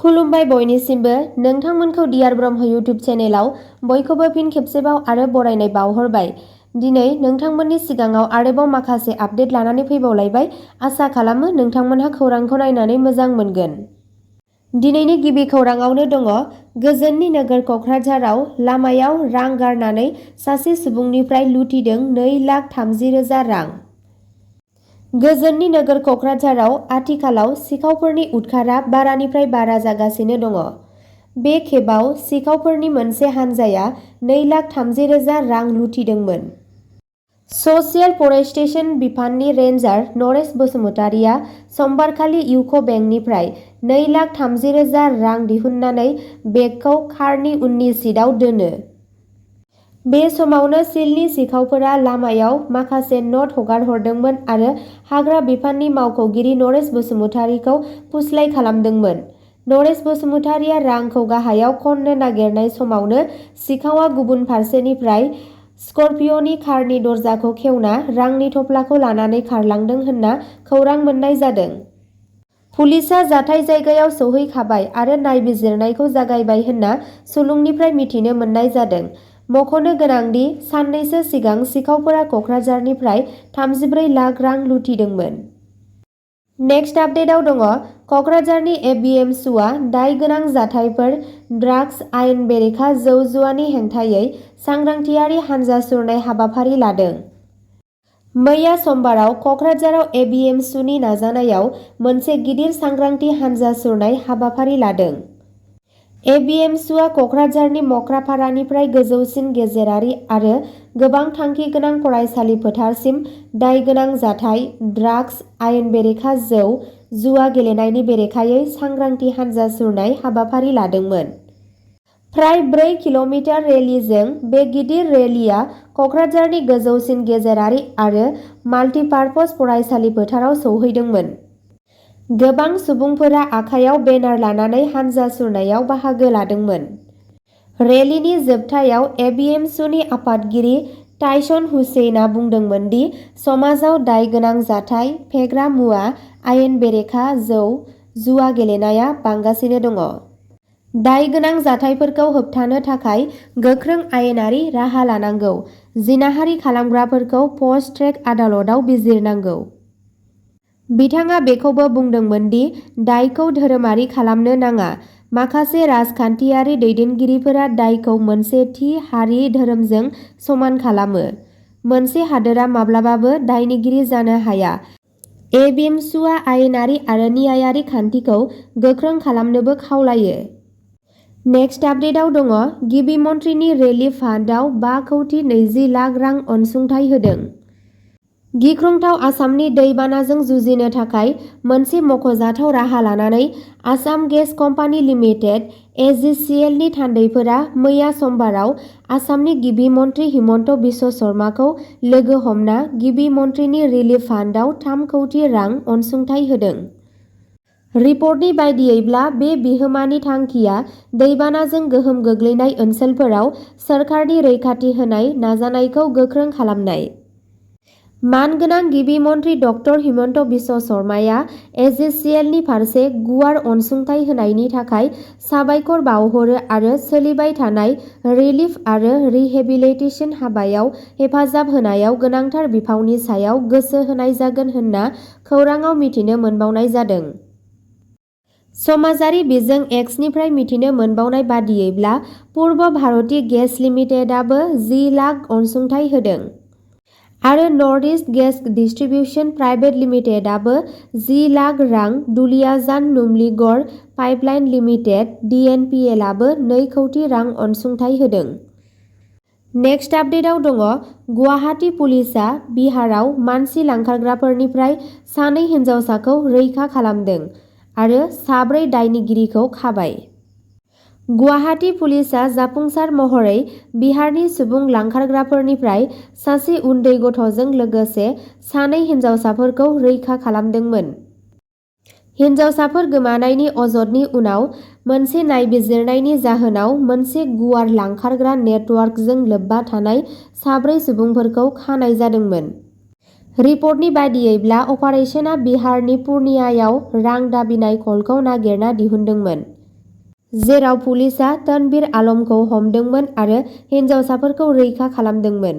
खुलुमबाय बयनिसिमबो नोंथांमोनखौ dear Brahma YouTube चेनेलाव बयखौबो फिन खेबसेबाव आरो बरायनाय बावहरबाय। दिनै नोंथांमोननि सिगाङाव आरोबाव माखासे आपडेट लानानै फैबावलायबाय। आसा खालामो नोंथांमोनहा खौरांखौ नायनानै मोजां मोनगोन। दिनैनि गिबि खौराङावनो दङ गोजोननि नोगोर कक्राझाराव लामायाव रां गारनानै सासे सुबुंनिफ्राय लुथिदों 2,30,000 रां। गोजोननि नोगोर कक्राझाराव आथिखालाव सिखावफोरनि उदखारा बारानिफ्राय बारा जागासिनो दङ। बे खेबाव सिखावफोरनि मोनसे हानजाया 2,30,000 रां लुथिदोंमोन। ससियेल फरेस्टेसन बिफाननि रेन्जार नरेश बसुमतारिया समबारखालि इउक' बेंकनिफ्राय 2,30,000 रां दिहुननानै बेगखौ कारनि उननि सिटआव दोनो। बे समावनो सिलनि सिखावफोरा लामायाव माखासे नट हगारहरदोंमोन आरो हाग्रा बिफाननि मावख'गिरि नरेश बसुमतारिखौ फुस्लाय खालामदोंमोन। नरेश बसुमतारिया रांखौ गाहायाव खननो नागिरनाय समावनो सिखावआ गुबुन फारसेनिफ्राय स्कर्पिय'नि कारनि दरजाखौ खेवना रांनि थफ्लाखौ लानानै खारलांदों होनना खौरां मोननाय जादों। पुलिसआ जाथाय जायगायाव सौहैखाबाय आरो नायबिजिरनायखौ जागायबाय होनना सुलुंनिफ्राय मिथिनो मोननाय जादों। मख'नो गोनांदि साननैसो सिगां सिखावफोरा कक्राझारनिफ्राय 34 लाख रां लुथिदोंमोन। नेक्स्ट आपडेटआव दङ कक्राझारनि एबिएमसुआ दाय गोनां जाथायफोर ड्राग्स आयेन बेरेखा जौ जुवानि हेंथायै सांग्रांथियारि हानजा सुरनाय हाबाफारि लादों। मैया समबाराव कक्राझाराव एबिएमसुनि नाजानायाव मोनसे गिदिर सांग्रांथि हानजा सुरनाय हाबाफारि लादों। एबिएमसुआ कक्राझारनि मक्रापारानिफ्राय गोजौसिन गेजेरारि आरो गोबां थांखि गोनां फरायसालि फोथारसिम दाय गोनां जाथाय ड्राग्स आयेन बेरेखा जौ जुवा गेलेनायनि बेरेखायै सांग्रांथि हानजा सुरनाय हाबाफारि लादोंमोन। फ्राय 4 किल'मिटार रेलीजों बे गिदिर रेलीआ कक्राझारनि गोजौसिन गेजेरारि आरो माल्टिपार्पज फरायसालि फोथाराव सौहैदोंमोन। गोबां सुबुंफोरा आखायाव बेनार लानानै हानजा सुरनायाव बाहागो लादोंमोन। रेलीनि जोबथायाव एबिएमसुनि आफादगिरि टाइसन हुसैना बुंदोंमोन दि समाजाव दाय गोनां जाथाय फेग्रा मुवा आयेन बेरेखा जौ जुवा गेलेनाया बांगासिनो दङ। दाय गोनां जाथायफोरखौ होबथानो थाखाय गोख्रों आयेनारि राहा लानांगौ। जिनाहारि खालामग्राफोरखौ फास्ट ट्रेक आदालतआव बिजिरनांगौ। बिथाङा बेखौबो बुंदोंमोन दि दायखौ धोरोमारि खालामनो नाङा। माखासे राजखान्थियारि दैदेनगिरिफोरा दायखौ मोनसे थि हारि धोरोमजों समान खालामो। मोनसे हादोरा माब्लाबाबो दायनिगिरि जानो हाया। एबिएमसुआ आयेनारि आरो न्यायारि खान्थिखौ गोख्रों खालामनोबो खावलायो। नेक्स्ट आपडेटआव दङ गिबि मन्थ्रिनि रिलिफ फान्डआव 5,20 लाख रां अनसुंथाइ होदों। गिख्रंथाव आसामनि दैबानाजों जुजिनो थाखाय मोनसे मख'जाथाव राहा लानानै आसाम गेस कम्पानि लिमिटेड एजिसिएलनि थान्दैफोरा मैया समबाराव आसामनि गिबि मन्थ्रि हिमन्त बिश्व शर्माखौ लोगो हमना गिबि मन्थ्रिनि रिलिफ फान्डआव 3 कौटि रां अनसुंथाइ होदों। रिपर्टनि बायदियैब्ला बे बिहोमानि थांखिया दैबानाजों गोहोम गोग्लैनाय ओनसोलफोराव सोरखारनि रैखाथि होनाय नाजानायखौ गोख्रों खालामनाय। मानगोनां गिबि मन्थ्रि डक्टर हिमन्त बिश्व शर्माया एजिसिएलनि फारसे गुवार अनसुंथाइ होनायनि थाखाय साबायखर बावहरो आरो सोलिबाय थानाय रिलिफ आरो रिहेबिलिटेसन हाबायाव हेफाजाब होनायाव गोनांथार बिफावनि सायाव गोसो होनाय जागोन होनना खौराङाव मिथिनो मोनबावनाय जादों। समाजारि बिजों एक्सनिफ्राय मिथिनो मोनबावनाय बादियैब्ला पुर्ब भारती गेस लिमिटेडआबो 10 लाख अनसुंथाइ होदों। आरो north east gas distribution private लिमिटेडआबो 10 लाख रां दुलियाजान नुमलीगढ़ पाइपलाइन लिमिटेड डिएनपिएलआबो 2 कौटि रां अनसुंथाइ होदों। नेक्स्ट आपडेटआव दङ गुवाहाटी पुलिसआ बिहाराव मानसि लांखारग्राफोरनिफ्राय 2 हिनजावसाखौ रैखा खालामदों आरो 4 दायनिगिरिखौ खाबाय। गुवाहाटी पुलिसआ जाफुंसार महरै बिहारनि सुबुं लांखारग्राफोरनिफ्राय सासे उन्दै गथ'जों लोगोसे 2 हिनजावसाफोरखौ रैखा खालामदोंमोन। हिनजावसाफोर गोमानायनि अजदनि उनाव मोनसे नायबिजिरनायनि जाहोनाव मोनसे गुवार लांखारग्रा नेटवर्कजों लोब्बा थानाय 4 सुबुंफोरखौ खानाय जादोंमोन। रिपर्टनि बादियैब्ला अपारेशना बिहारनि पुर्नियायाव रां दाबिनाय कलखौ नागिरना दिहुनदोंमोन। जेराव पुलिसआ तनवीर आलमखौ हमदोंमोन आरो हिनजावसाफोरखौ रैखा खालामदोंमोन।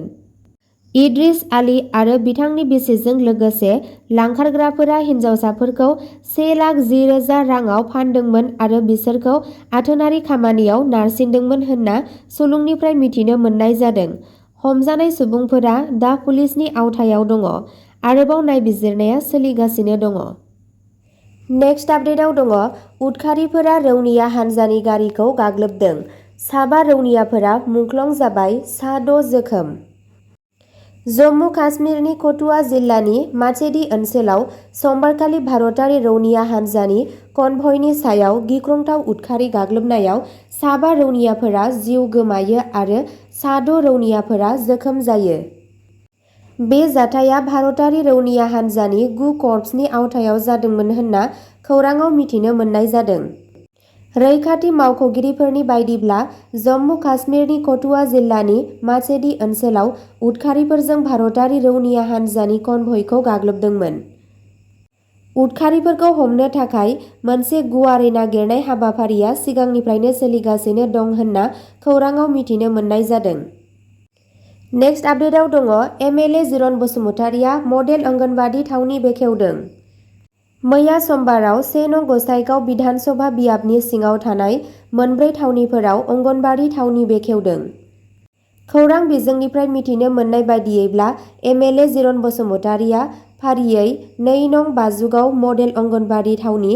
इद्रिस आली आरो बिथांनि बिसिजों लोगोसे लांखारग्राफोरा हिनजावसाफोरखौ 1,10,000 राङाव फानदोंमोन आरो बिसोरखौ आथोनारि खामानियाव नारसिनदोंमोन होनना सुलुंनिफ्राय मिथिनो मोननाय जादों। हमजानाय सुबुंफोरा दा पुलिसनि आवथायाव दङ। आरोबाव नायबिजिरनाया सोलिगासिनो दङ। नेक्स्ट आपडेटआव दङ उदखारिफोरा रौनिया हान्जानि गारिखौ गाग्लोबदों। 7 रौनियाफोरा मुंख्लं जाबाय, 6 जोखोम। जम्मु काश्मीरनि कठुआ जिल्लानि माचेदी ओनसोलाव समबारखालि भारतारि रौनिया हान्जानि कनभयनि सायाव गिख्रंथाव उदखारि गाग्लोबनायाव 7 रौनियाफोरा जिउ गोमायो आरो 6 रौनियाफोरा जोखोम जायो। बे जाथाया भारतारि रौनिया हान्जानि 9 कर्प्सनि आवथायाव जादोंमोन होनना खौराङाव मिथिनो मोननाय जादों। रैखाथि मावख'गिरिफोरनि बायदिब्ला जम्मु काश्मीरनि कठुआ जिल्लानि माचेदी ओनसोलाव उदखारिफोरजों भारतारि रौनिया हान्जानि कनभयखौ गाग्लोबदोंमोन। उदखारिफोरखौ हमनो थाखाय मोनसे गुवारै नागिरनाय हाबाफारिया सिगांनिफ्रायनो सोलिगासिनो दं होनना खौराङाव मिथिनो मोननाय जादों। नेक्स्ट आपडेटआव दङ एमएलए जिरन बसुमतारिया मडेल अंगनबादि थावनि बेखेवदों। मैया समबाराव 1 नं गसाइगाव बिधान सभा बियाबनि सिङाव थानाय मोनब्रै थावनिफोराव अंगनबादि थावनि बेखेवदों। खौरां बिजोंनिफ्राय मिथिनो मोननाय बायदियैब्ला एमएलए जिरन बसुमतारिया फारियै 2 नं बाजुगाव मडेल अंगनबादि थावनि,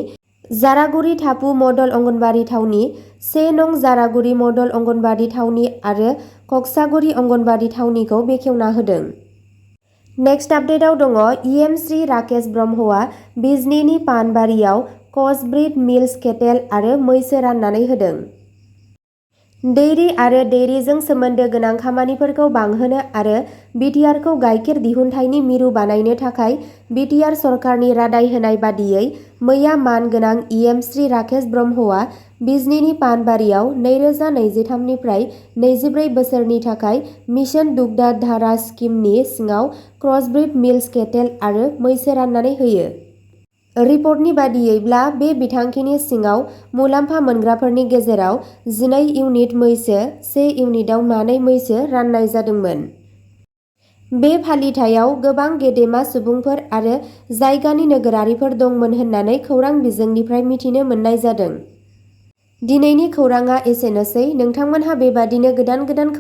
जारागुरि थापु मडेल अंगनबादि थावनि, 1 नं जारागुरि मडेल अंगनबादि थावनि आरो कक्सागुरि अंगनबादि थावनिखौ बेखेवना होदों। नेक्स्ट आपडेटआव दङ इएम श्री राकेश ब्रह्मआ बिजनीनि पानबारियाव क्रसब्रिड मिल्क केटेल आरो मैसो राननानै होदों। डेयरी आरो डेयरीजों सोमोन्दो गोनां खामानिफोरखौ बांहोनो आरो बिटिआरखौ गाइखेर दिहुनथायनि मिरु बानायनो थाखाय बिटिआर सरकारनि रादाय होनाय बादियै मैया मान गोनां इएम श्री राकेश ब्रह्मआ बिजनीनि पानबारियाव 2023 निफ्राय 24 बोसोरनि थाखाय मिशन दुग्धा धारा स्किमनि सिङाव क्रसब्रिड मिल्क केटेल आरो मैसो राननानै होयो। रिपर्टनि बादियैब्ला बे बिथांखिनि सिङाव मुलाम्फा मोनग्राफोरनि गेजेराव 12 इउनिट मैसो, 1 इउनिटआव मानै मैसो राननाय जादोंमोन। बे फालिथायाव गोबां गेदेमा सुबुंफोर आरो जायगानि नोगोरारिफोर दंमोन होननानै खौरां बिजोंनिफ्राय मिथिनो मोननाय जादों। दिनैनि खौराङा एसेनोसै। नोंथांमोनहा बेबादिनो गोदान खौरां